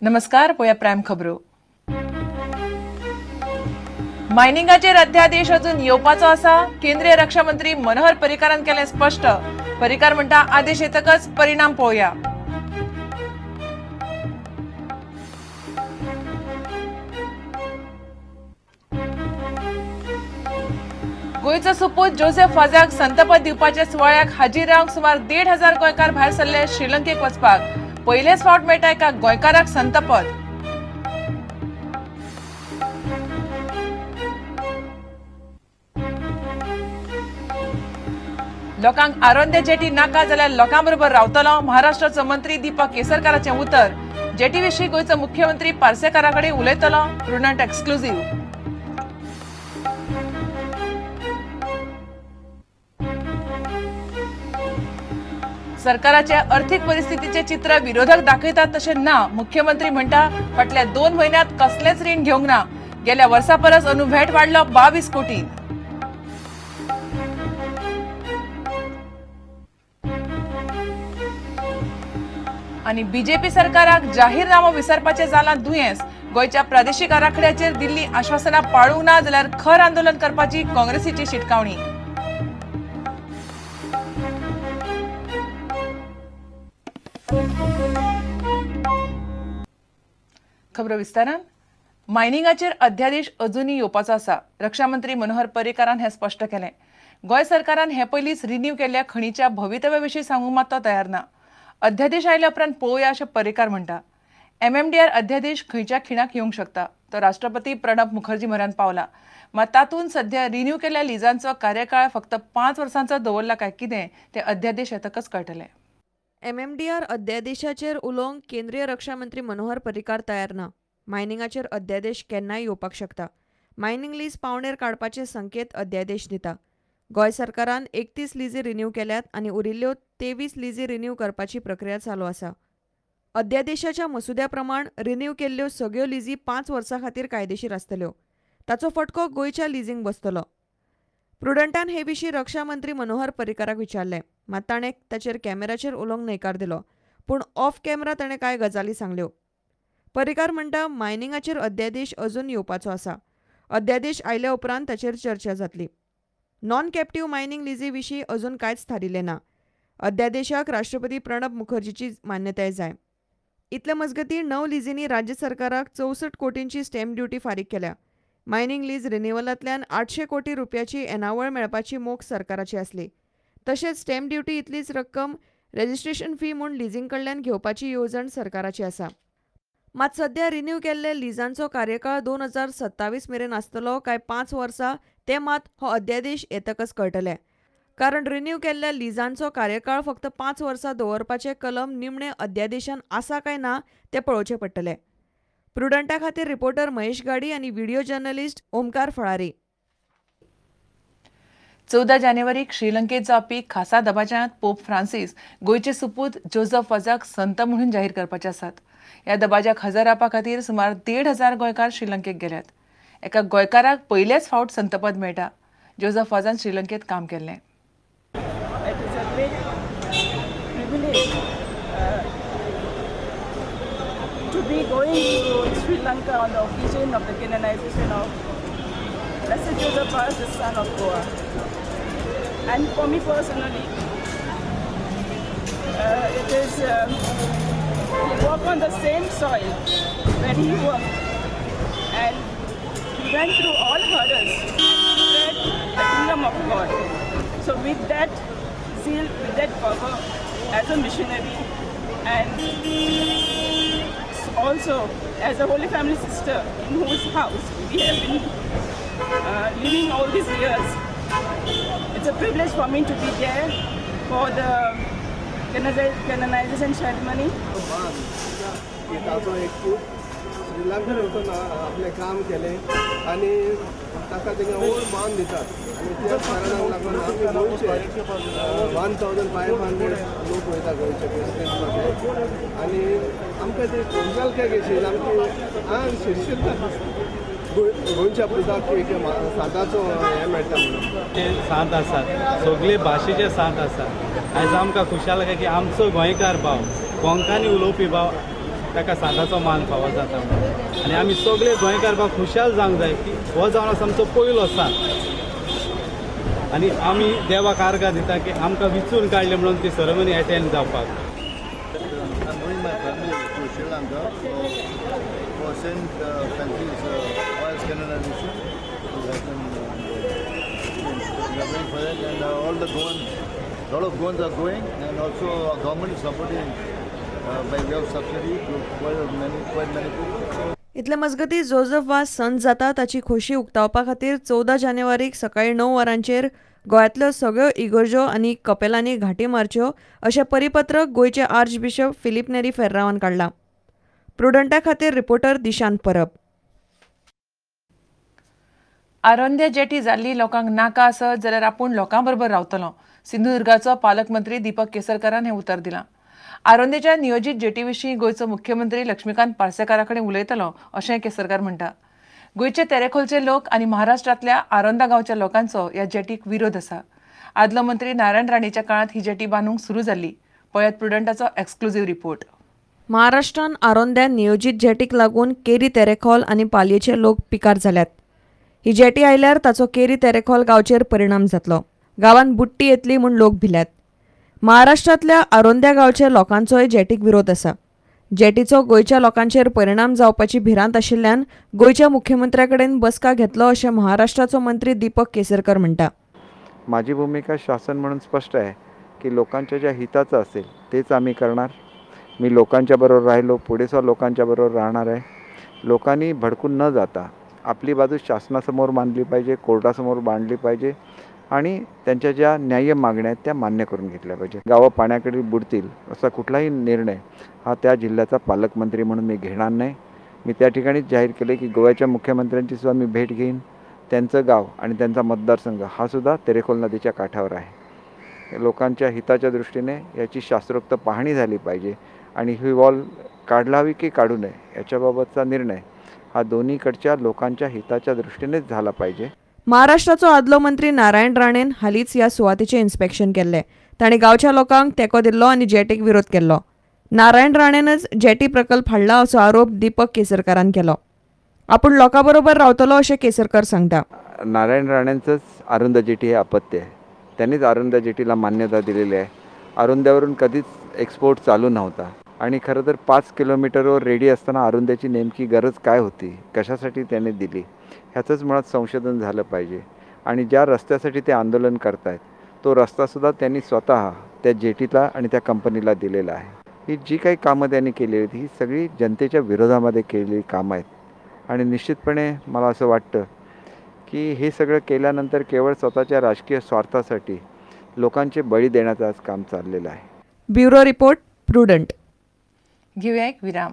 नमस्कार, पळोवया प्रायम खबरो. मायनिंगाचेर अध्यादेश अजून येवपाचो आसा. केंद्रीय रक्षा मंत्री मनोहर पर्रीकारान केलें स्पश्ट. पर्रीकार म्हणटा, आदेश येतकच परिणाम पळोवया. गोंयचो सुपूत जोसेफ वाजाक संतपद दिवपाच्या सुवाळ्याक हाजीर रावंक सुमार 1,500 गोंयकार भायर सरले श्रीलंकेक वचपाक. पयलेच फावट मेळटा एका गोंयकाराक संतपद. लोकांक आरोंदे जेटी नाका जाल्यार लोकां बरोबर रावतलो, महाराष्ट्राचो मंत्री दीपक केसरकाराचें उतर. जेटी विशीं गोंयचो मुख्यमंत्री पार्सेकारा कडेन उलयतलो. Prudent exclusive. सरकाराचे अर्थीक परिस्थितीचे चित्र विरोधक दाखयतात तशें ना. मुख्यमंत्री म्हणटा, फाटल्या 2 म्हयन्यांत कसलेंच रीण घेवंक ना. गेल्या वर्सा परस अंदू व्हॅट वाडलो 22 कोटी. आनी बीजेपी सरकाराक जाहीरनामो विसरपाचें जालां दुयेंस. गोंयच्या प्रादेशीक आराखड्याचेर दिल्ली आश्वासनां पाळूंक ना जाल्यार खर आंदोलन करपाची काँग्रेसीची शिटकावणी. खबरो विस्तारान. मायनिंगाचेर अध्यादेश अजूनय येवपाचो आसा. रक्षा मंत्री मनोहर पर्रीकारान हें स्पश्ट केलें. गोंय सरकारान हे पयलींच रिन्यू केल्ल्या खणीच्या भवितव्या विशीं सांगूंक मात तो तयार ना. अध्यादेश आयल्या उपरांत पळोवया अशें पर्रीकार म्हणटा. एमएमडीआर अध्यादेश खंयच्या खिणाक येवंक शकता. तो राष्ट्रपती प्रणब मुखर्जी म्हऱ्यांत पावला. मात तातूंत सध्या रिन्यू केल्ल्या लिजांचो कार्यकाळ फक्त 5 वर्सांचो दवरला काय कितें तें अध्यादेश येतकच कळटलें. एमएमडीआर अध्यादेशाचेर उलोवंक केंद्रीय रक्षा मंत्री मनोहर पर्रीकार तयार ना. मायनिंगाचेर अध्यादेश केन्नाय येवपाक शकता. मायनिंग लीज पावणेर काडपाचे संकेत अध्यादेश दिता. गोंय सरकारान 31 लिजी रिन्यू केल्यात आनी उरिल्ल्यो 23 लिजी रिन्यू करपाची प्रक्रिया चालू आसा. अध्यादेशाच्या मसुद्या प्रमाण रिन्यू केल्ल्यो सगळ्यो लिजी 5 वर्सां खातीर कायदेशीर आसतल्यो. ताचो फटको गोंयच्या लिजींक बसतलो. प्रुडंटान हे विशीं रक्षा मंत्री मनोहर पर्रीकाराक विचारलें, मात ताणें ताचेर कॅमेराचेर उलोवंक न्हयकार दिलो. पूण ऑफ कॅमेरा ताणें कांय गजाली सांगल्यो. पर्रीकार म्हणटा, मायनिंगाचेर अध्यादेश अजून येवपाचो आसा. अध्यादेश आयल्या उपरांत ताचेर चर्चा जातली. नॉन कॅप्टिव्ह मायनिंग लिजी विशीं अजून कांयच थारिल्लें ना. अध्यादेशाक राष्ट्रपती प्रणब मुखर्जीची मान्यताय जाय. इतले मजगतीं 9 लिजींनी राज्य सरकाराक 64 कोटींची स्टॅम्प ड्युटी फारीक केल्या. मायनिंग लीज रिन्युअलांतल्यान 800 कोटी रुपयाची येणावळ मेळपाची मोख सरकाराची आसली. तशेंच स्टॅम्प ड्युटी इतलीच रक्कम रजिस्ट्रेशन फी म्हूण लिजींग कडल्यान घेवपाची येवजण सरकाराची आसा. मात सध्या रिन्यू केल्ले लिजांचो कार्यकाळ 2027 मेरेन आसतलो काय 5 वर्सां तें मात हो अध्यादेश येतकच कळटलें. कारण रिन्यू केल्ल्या लिजांचो कार्यकाळ फक्त 5 वर्सां दवरपाचें कलम निमणे अध्यादेशान आसा काय ना तें पळोवचें पडटलें. प्रुडंटा खातीर रिपोर्टर महेश गाडी आनी व्हिडिओ जर्नलिस्ट ओमकार फळारी. 14 जानेवारीक श्रीलंकेत जावपी खासा दबाज्यांत पोप फ्रांसीस गोंयचे सुपूत जोसेफ वाजाक संत म्हणून जाहीर करपाचे आसात. ह्या दबाज्याक हजर रावपा खातीर सुमार 1,500 गोंयकार श्रीलंकेक गेल्यात. एका गोंयकाराक पयलेच फावट संतपद मेळटा. जोसेफ वाजान श्रीलंकेत काम केल्लें. It is a great privilege to be going to Sri Lanka on the occasion of the canonization of Blessed Joseph Vaz, the son of Goa. And for me personally, it is he worked on the same soil where he worked, and he went through all hurdles and spread the kingdom of God. So with that zeal, with that fervor, as a missionary and also as a Holy Family sister in whose house we have been living all these years, it's a privilege for me to be there for the canonization ceremony. ताचो एक पूत श्रीलंकेन वचून आपलें काम केलें आनी ताका तेंगे व्हड मान दितात आनी त्याच कारणाक लागून आमी गोंयचे 1500 लोक वयता गोंयचे प्रेसिडेंट आनी आमकां ती खुशालकाय कशी आमची आंग शिरशिरता गोंयच्या पुताक एक सांताचो हें मेळटा म्हणून. ते सांत आसात, सगळे भाशेचे सांत आसात. आयज आमकां खुशालकाय की आमचो गोंयकार भाव, कोंकणी उलोवपी भाव ताका सांताचो मान फावो जाता म्हणून. आनी आमी सगळे गोंयकार बा खुशाल जावंक जाय की हो जावन आसा आमचो पयलो सांत आनी आमी देवाक आर्गां दिता की आमकां विचून काडलें म्हणून ती सेरेमनी एटेंड जावपाक. I'm bringing my family to Sri Lanka for St. Francis Royal Canonization to happen. We are going for that, and all the Goans, a lot of Goans are going, and also our government is supporting by way of subsidy to quite many people. So, इतले मजगतीं Joseph वाज संत जाता ताची खोशी उक्तावपा खातीर 14 जानेवारीक सकाळीं 9 वरांचेर गोंयांतल्यो सगळ्यो इगर्ज्यो आनी कपेलांनी घांटी मारच्यो अशें परिपत्रक गोंयचे आर्च बिशप फिलीप नेरी फेर्रावान काडलां. प्रुडंटा खातीर रिपोर्टर दिशांत परब. आरोंद्या जेटी जाल्ली लोकांक नाका आसत जाल्यार आपूण लोकां बरोबर रावतलो, सिंधुदुर्गाचो पालकमंत्री दीपक केसरकारान हें उतर दिलां. आरोंदेच्या नियोजीत जेटी विशीं गोंयचो मुख्यमंत्री लक्ष्मीकांत पार्सेकारा कडेन उलयतलो अशें केसरकार म्हणटा. गोंयचे तेरेखोलचे लोक आनी महाराष्ट्रांतल्या आरोंदा गांवच्या लोकांचो ह्या जेटीक विरोध आसा. आदलो मंत्री नारायण राणेच्या काळांत ही जेटी बांदूंक सुरू जाल्ली. पळयात प्रुडंटाचो एक्सक्लुझीव रिपोर्ट. महाराष्ट्रान आरोंद्या नियोजीत जेटीक लागून केरी तेरेखोल आनी पालयेचे लोक पिकार जाल्यात. ही जेटी आयल्यार ताचो केरी तेरेखोल गांवचेर परिणाम जातलो. गांवांत बुट्टी येतली म्हूण लोक भिल्यात. महाराष्ट्रांतल्या आरोंद्या गांवच्या लोकांचोय जेटीक विरोध आसा. जेटीचो गोंयच्या लोकांचेर परिणाम जावपाची भिरांत आशिल्ल्यान गोंयच्या मुख्यमंत्र्या कडेन बसका घेतलो अशें महाराष्ट्राचो मंत्री दीपक केसरकर म्हणटा. माझी भूमिका शासन म्हणून स्पष्ट आहे की लोकांच्या ज्या हिताचं असेल तेच आम्ही करणार. मी लोकांच्या बरोबर राहिलो, पुढेसुद्धा लोकांच्या बरोबर राहणार आहे. लोकांनी भडकून न जाता आपली बाजू शासनासमोर मांडली पाहिजे, कोर्टासमोर मांडली पाहिजे आणि त्यांच्या ज्या न्याय्य मागण्या आहेत त्या मान्य करून घेतल्या पाहिजे. गावं पाण्याकडे बुडतील असा कुठलाही निर्णय हा त्या जिल्ह्याचा पालकमंत्री म्हणून मी घेणार नाही. मी त्या ठिकाणीच जाहीर केले की गोव्याच्या मुख्यमंत्र्यांची सुद्धा मी भेट घेईन. त्यांचं गाव आणि त्यांचा मतदारसंघ हा सुद्धा तेरेखोल नदीच्या काठावर आहे. लोकांच्या हिताच्या दृष्टीने याची शास्त्रोक्त पाहणी झाली पाहिजे आणि ही वॉल काढलावी की काढू नये याच्याबाबतचा निर्णय हा दोन्हीकडच्या लोकांच्या हिताच्या दृष्टीनेच झाला पाहिजे. महाराष्ट्राचो आदलो मंत्री नारायण राणेन हालींच ह्या सुवातेचें इन्स्पेक्शन केल्लें. ताणें गांवच्या लोकांक तेंको दिल्लो आनी जेटीक विरोध केल्लो. नारायण राणेनच जेटी प्रकल्प हाडला असो आरोप दीपक केसरकारान केलो. आपूण लोकां बरोबर रावतलो अशें केसरकर सांगता. नारायण राणेंचंच आरुंदा जेटी हे अपत्य आहे. त्यांनीच आरुंदा जेटीला मान्यता दिलेली आहे. आरुंद्यावरून कधीच एक्सपोर्ट चालू नव्हता आणि खरं तर 5 किलोमीटरवर रेडी असताना आरुंद्याची नेमकी गरज काय होती, कशासाठी त्याने दिली, ह्याचंच मुळात संशोधन झालं पाहिजे. आणि ज्या रस्त्यासाठी ते आंदोलन करतायत तो रस्तासुद्धा त्यांनी स्वतः त्या जेटीला आणि त्या कंपनीला दिलेला आहे. ही जी काही कामं त्यांनी केलेली आहेत ही सगळी जनतेच्या विरोधामध्ये केलेली कामं आहेत आणि निश्चितपणे मला असं वाटतं की हे सगळं केल्यानंतर केवळ स्वतःच्या राजकीय स्वार्थासाठी लोकांचे बळी देण्याचं आज काम चाललेलं आहे. Bureau report, Prudent. घेऊया एक विराम.